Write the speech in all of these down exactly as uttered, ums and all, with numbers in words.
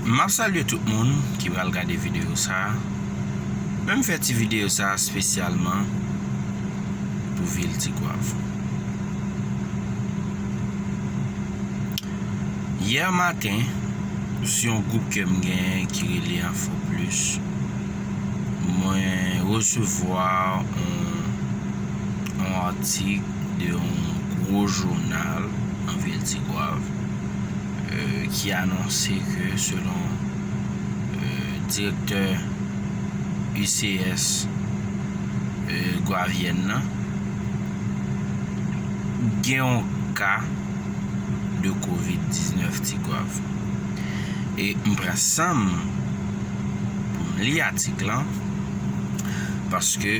M ap salye tout moun ki pral gade videyo sa a. Men m fè ti videyo sa a espesyalman pou vil Tigwav. Yè maten, sou yon gwoup ke m genyen ki rele Enfo Plus, mwen resevwa yon, yon atik de yon gwo jounal an vil Tigwav, euh, ki anonse ke, selon, euh, direktè I C S, euh, Gwavyèn nan, gen yon ka de kovid diznèf Tigwav. E m pran san m pou m li atik lan, paske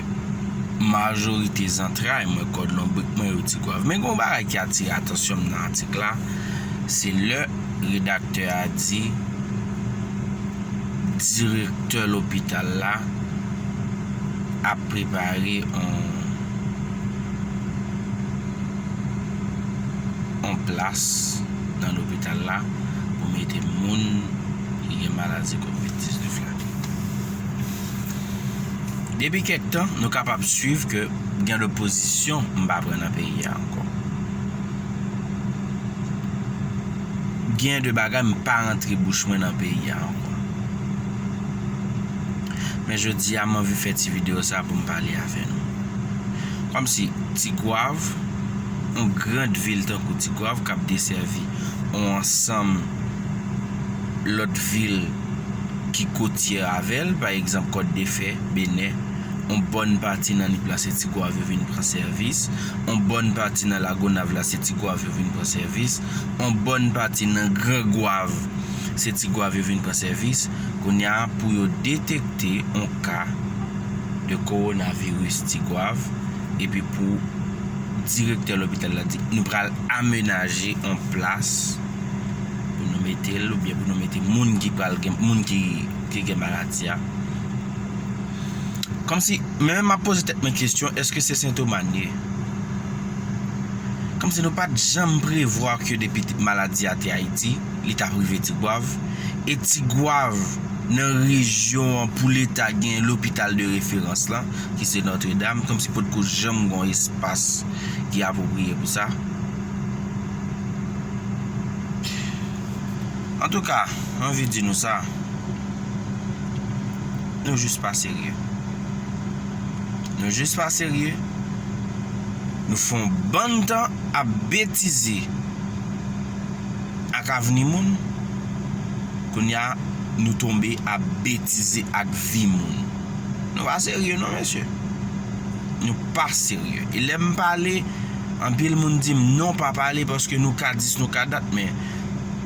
majorite zantray mwen, kòd lonbrik mwen yo Tigwav. Men gen yon bagay ki atire atansyon m nan atik la, se lè redaktè a di direktè lopital la ap prepare yon, yon plas nan lopital la pou mete moun ki gen maladi kovid diznèf la. Depi kèk tan, nou kapab swiv ke gen de pozisyon m pa pran nan peyi a ankò. Gen de bagay m pa rantre bouch mwen nan peyi a ankò. Men jodi a, m anvi fè ti videyo sa pou m pale avè nou. Kòmsi Tigwav, yon grand vil tankou Tigwav, k ap desèvi yon ansanm lòt vil ki kotyè avè l, pa egzanp, Kòt de Fè, Benè, yon bòn pati nan Nip la se Tigwav yo vin pran sèvis, yon bòn pati nan Lagonav la se Tigwav yo vin pran sèvis, yon bòn pati nan Gran Gwav se Tigwav yo vin pran sèvis. Kounye a, pou yo detekte yon ka de kowonaviris Tigwav, epi pou direktè lopital la di nou pral amenaje yon plas pou nou mete l, oubyen pou nou mete moun ki pral gen, moun ki, ki gen maladi a. Kòmsi, men m ap poze tèt mwen kesyon, èske se Sentoma n ye? Kòmsi nou pa t janm prevwa ke depi maladi a te Ayiti, li t ap rive Tigwav. E Tigwav, nan rejyon an, pou Leta gen lopital de referans lan, ki se Notre Dame, kòmsi potko janm gen yon espas ki apwopriye pou sa. Antouka, m anvi di nou sa, nou jis pa serye. Nou jis pa serye. Nou fè yon bann tan ap betize ak avni moun. Kounye a, nou tonbe ap betize ak vi moun. Nou pa serye non, mesye. Nou pa serye. E lè m pale, anpil moun di m non, pa pale, paske nou ka dis, nou ka dat, men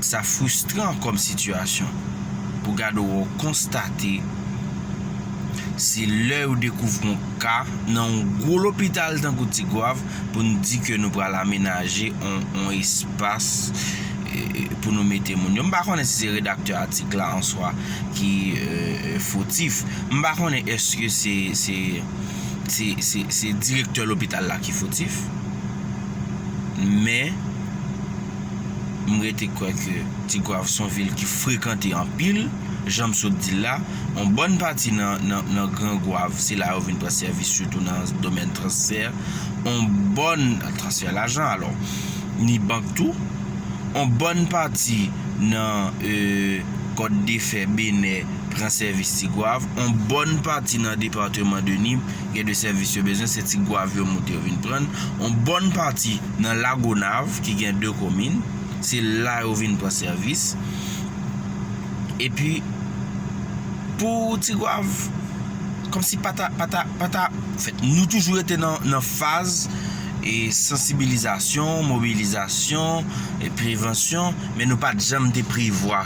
sa fristran kòm sitiyasyon. Pou gade w konstate, se lè yo dekouvri yon ka nan yon gwo lopital tankou Tigwav pou n di ke nou pral amenaje yon, yon espas, e, pou nou mete moun yo. M pa konnen si se redaktè atik la an swa ki, e, fotif. M pa konnen èske se, se, se, se, se direktè lopital la ki fotif. Men, m rete kwè ke Tigwav se yon vil ki frekante anpil, jan m sot di l la. Yon bòn pati nan, nan, nan Gran Gwav, se la yo vin pran sèvis, sitou nan domèn transfè. Yon bòn, transfè lajan, alò, ni bank tou. Yon bòn pati nan, e, Kòt de Fè, Benè, pran sèvis Tigwav. Yon bòn pati nan depatman de Nip, gen de sèvis yo bezwen, se Tigwav yo moute yo vin pran. Yon bòn pati nan Lagonav, ki gen de komin, se la yo vin pran sèvis. Epi, pou Tigwav, kòmsi pa ta, pa ta, pa ta, anfèt, nou toujou rete nan, nan faz, e, sansibilizasyon, mobilizasyon, e, prevansyon, men nou pa t janm te prevwa